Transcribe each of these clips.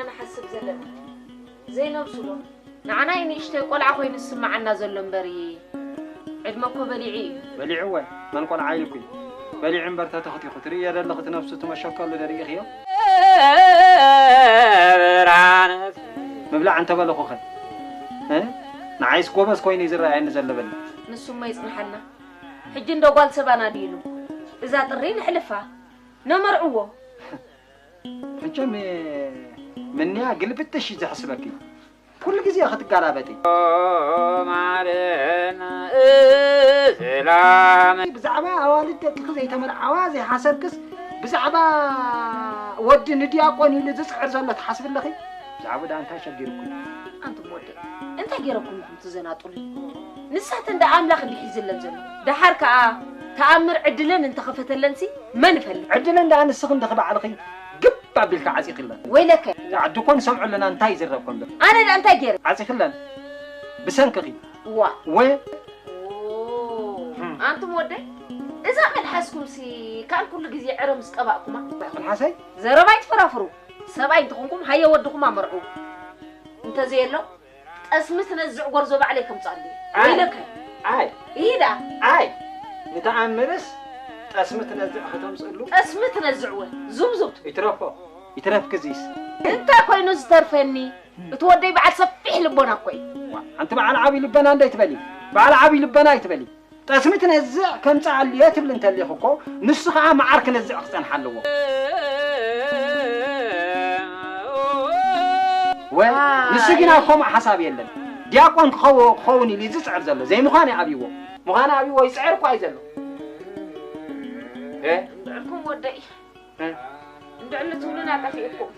ንሓስብ ዘለና ዘይነብሱ ዶ? ንዓና እዩ ንእሽተይ ቆልዓ ኮይኑ ዝስምዓና ዘሎ እምበር፣ ዕድመ እኮ በሊዑ እዩ። በሊዑ እወ፣ መን ቆልዓ ኢልኩ? በሊዑ እምበር ተተኽቲኹ ትርእዮ ዘለኺ እቲ ነብሱ እቲ መሸከሉ ዶ ርኢኽዮ? ብርሃነት ምብላዕ እንተበለኹኸ? እ? ንዓይስ ጎበዝ ኮይኑ እዩ ዝረኣየኒ ዘሎ በሊ። ንሱማ ይጽንሓልና። ሕጂ እንዶ ጓል ሰባና ድዩ ኢሉ? እዛ ጥሪ ንሕልፋ። ነመርዕዎ። መቸም ምንያ ግልብጥሽ እዩ ዘሕስበኪ። ኩሉ ግዜ ክትጋላበጢ። ማረና እስላም። ብዛዕባ ኣዋልድ ደቅኺ ዘይተመርዓዋ ዘይሓሰብክስ፣ ብዛዕባ ወዲ ንድያቆን ኢሉ ዝጽዕር ዘሎ ትሓስቢ ኣለኺ? ብዛዕባ ደኣ እንታይ ሸጊርኩ? ኣንቱም ወደይ፣ እንታይ ገይረኩም ኢኹም ትዘናጥሉኒ? ንሳተን ደኣ ኣምላኽ እንዲሒዝለን ዘሎ። ደሓር ከኣ ተኣምር ዕድለን እንተኸፈተለንሲ መን ይፈልጥ? ዕድለን ደኣ ንስኺ እንዲኺ ባዕልኺ ግብ ኣቢልካ ዓጺኽለን። ወይለከ። ዓዲ እኮ ንሰምዖ ኣለና፣ እንታይ ይዝረብ ኮን ዶ? ኣነ ደኣ እንታይ ገይረ? ዓጺኽለን ብሰንክኺ። ዋ። ወ- ኦ፣ ኣንቱም ወደይ፣ እዛ መልሓስኩምሲ ካን ኩሉ ግዜ ዕረ ምስ ቀባእኩማ። መልሓሰይ? ዘረባ ኣይትፈራፍሩ። ሰብኣይ እንተኾንኩም ሃየ ወድኹም ኣመርዑ። እንተዘየሎ ጠስሚ ትነዝዕ ጎርዞ ባዕለይ ከምጻሉ። ኣይ። ወይለከ። ኣይ። ኢዳ። ኣይ። ንተኣምርስ ጠስሚ ትነዝዕ ከተምጽእሉ። ጠስሚ ትነዝዕወ። ዙብዙብ። ይትረፎ። ይትረፍኪ እዚስ። እንታይ ኮይኑ ዝተርፈኒ? እቲ ወደይ በዓል ሰፊሕ ልቦና እኮ እዩ። ዋ፣ ኣንቲ በዓል ዓብዪ ልበና እንደ ኣይትበሊ። በዓል ዓብዪ ልበና ኣይትበሊ። ጠስሚ ትነዝዕ ከምጻኣሉ እየ ትብሊ እንተሊኺ እኮ፣ ንሱ ኸኣ መዓር ክነዝዕ ክጸንሓ ኣለዎ። ወ-፣ ኣይ። ንሱ ግና ከምኡ ሓሳብ የለን። ዲያቆን ክኸው-፣ ክኸውን ኢሉ እዩ ዝጽዕር ዘሎ። ዘይምዃኑ እዩ ኣብይዎ። ምዃኑ ኣብይዎ ይጽዕር እኳ እዩ ዘሎ። እ? እንድዕልኩም ወደይ። እ? እንድዕል ትብሉና ጠፊእኩም።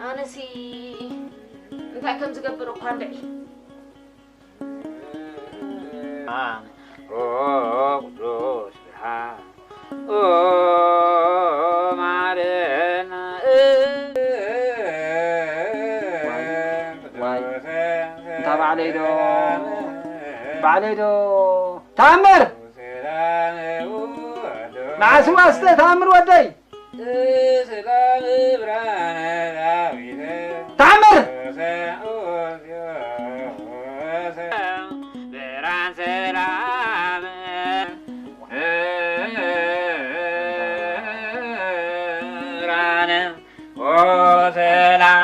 ኣነሲ እንታይ ከም ዝገብር እኳ እንድዒ። ኦ ቅዱስ ብርሃን፣ ኦ ማረና። ዋይ፣ ዋይ። እንታ ባዕለይ ዶ፣ ባዕለይ ዶ። ተኣምር! መዓስ ዋስተ ተኣምር ወደይ? ተኣምር!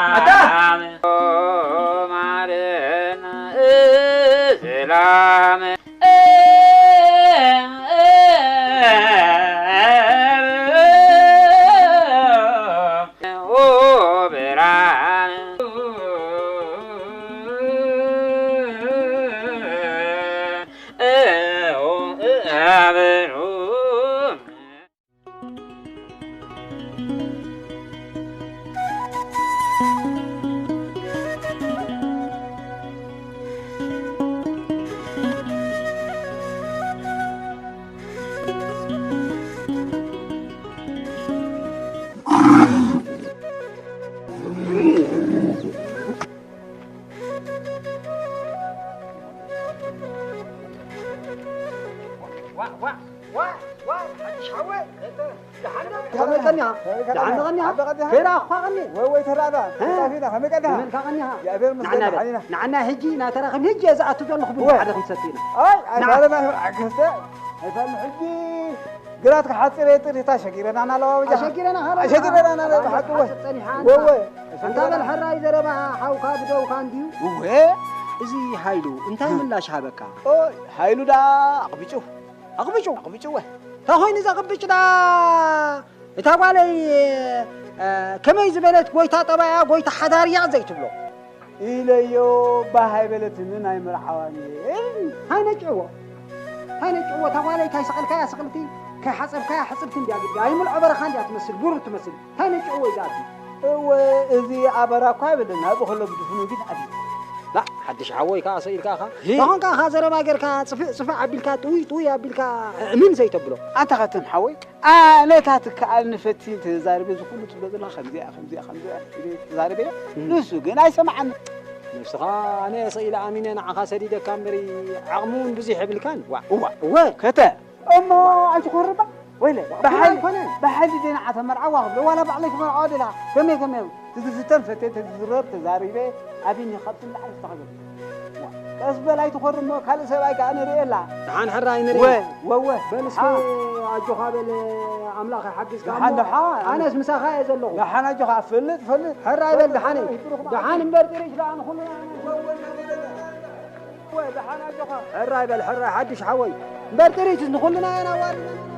ኣታ! ዋ፣ ዋ፣ ዋ፣ ዋ፣ ሓድሽ ሓወይ፣ ደሓን ዶ? ከመይ ቀኒኻ? ደሓን ዶ ቀኒኻ? ከይረኣኹኻ ቀኒ። ወይ፣ ወይ፣ ተራእና። እ? ተራፊና፣ ከመይ ቀኒኻ? ከመይ ቀኒኻ? የእግዚኣብሔር ይመስገን፣ ንዓና በል። ደሓን ኢና። ንዓና ሕጂ እናተራኸብና ሕጂ እየ ዝኣቱ ዘለኹ፣ ቡን እወ። ሓደ ክንሰቲ ኢና። ኣይ፣ ኣይ፣ ንዓ። ሳለና፣ ኣይ፣ ክስተ፣ ኣይ፣ ሳለና ሕጂ ግራት ክሓጽር እየ፣ ጥሪት ኣሸጊረና ኣለዋ፣ በጃኻ። ኣሸጊረና፣ ኣሸጊረና፣ ኣሸጊረና፣ ኣይ፣ ብሓቂ፣ እወ። ሓጽር ጸኒሓ፣ እወ፣ እወ። ኣንታ በል፣ ሕራይ ዘረባ ሓውካ ብደውካ እንድዩ። እወ። እዚ ሃይሉ እንታይ ምላሽ ሃበካ? ኦይ፣ ሃይሉ ደኣ ኣቕቢጩ። ኣቕብጩ። ኣቕብጩ ወ። እንታይ ኮይኑ ዘቕብጭ ዳ? እታ ጓለይ፣ እ፣ ከመይ ዝበለት ጎይታ ጠባያ፣ ጎይታ ሓዳርያ ዘይትብሎ? ኢለዮ፣ ባህ ኣይበለትንን ኣይምርዓዋን እየ። እንታይ ነጭዕዎ? እንታይ ነጭዕዎ? እታ ጓለይ እንታይ ሰቐልካያ ስቕልቲ፣ ከይሓጸብካያ ሕጽብቲ እንድያ ግዲ። ኣይምልዖ በረኻ እንድያ ትመስል፣ ብሩር ትመስል። እንታይ ነጭዕዎ እዩ ዝኣቢ? እወ፣ እዚ ኣበራ እኳ ኣይበለና፣ ብኸሎ ብድፍኑ ግን ኣብዩ። ላ፣ ሓድሽ ሓወይ ከኣ ሰኢልካ ኢኻ። ሂ። ተኾንካ ኢኻ ዘረባ ጌርካ፣ ጽፍዕ፣ ጽፍዕ ኣቢልካ፣ ጥውይ፣ ጥውይ ኣቢልካ፣ እምን ዘይተብሎ። ኣንታ ኸተን ሓወይ፣ ኣነ እታ ትከኣልኒ ፈቲን ተዛሪበ፣ እዚ ኩሉ ትብሎ ዘለኻ ከምዚኣ፣ ከምዚኣ፣ ከምዚኣ ኢለ ተዛሪበዮ። እም። ንሱ ግን ኣይሰምዓኒ። ነብስኻ ኣነ ሰኢለ ኣሚነ ንዓኻ ሰዲደካ እምበሪ፣ ዓቕሚ እውን ብዙሕ የብልካን። ዋ። እዋ። እወ። ከተ። እሞ ኣይትኾርባ። ወይለ ብሓይሊ ኣይኮነን። ብሓይሊ ዜና ዓተ መርዓዋ ክብሎ ዋላ ባዕለይ ክመርዓዋ ደላ ከመይ ከመይ ትዝስተን ሰተ ተዝረብ ተዛሪበ ኣቢኒ ካብቲ ላዕሊ ዝተኸገ ቀስ በል ኣይትኾር እሞ ካልእ ሰብኣይ ከኣ ንርእየላ። ደሓን ሕራይ ንርኢ። ወ ወወ በል እስኪ ኣጆኻ በል ኣምላኽ ይሓግዝካ። ደሓን እሞ ደሓን። ኣነስ ምሳኻ እየ ዘለኹ። ደሓን ኣጆኻ ፈልጥ ፈልጥ። ሕራይ በል ደሓን። ደሓን እምበር ጥሪት ደኣ ንኹሉ። ወወ ደሓን ኣጆኻ። ሕራይ በል ሕራይ ሓድሽ ሓወይ እምበር ጥሪት ንኹልና እየን ኣዋሪደን።